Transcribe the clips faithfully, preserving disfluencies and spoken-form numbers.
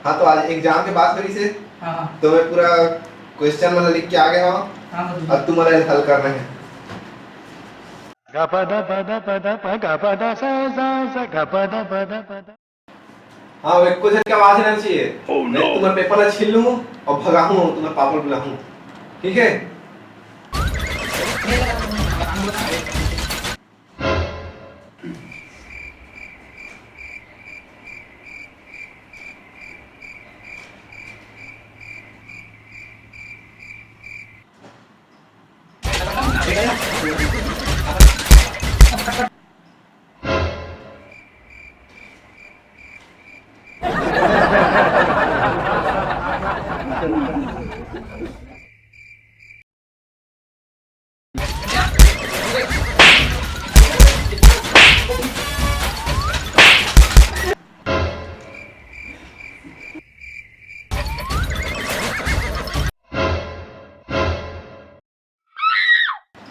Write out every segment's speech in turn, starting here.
हाँ, तो आज एग्जाम के बात हो रही से, हाँ, हाँ। तो मैं पूरा क्वेश्चन मन लिख के आ गया हूँ। हाँ, बस। अब तुम मन हल करना है। गपद पद पद प गपद स स स गपद पद पद। हाँ, वो कुछ का आवाज रहना चाहिए। Oh, नहीं, no। तुम्हारे पेपर ला छीन लूँ और भगाऊँ, तुम्हारे पापड़ बुलाऊँ, ठीक है?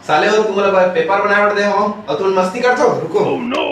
साले हो, तुम्हारा पेपर बनाए दे हो और तुम मस्ती करते हो। रुको। Oh, no।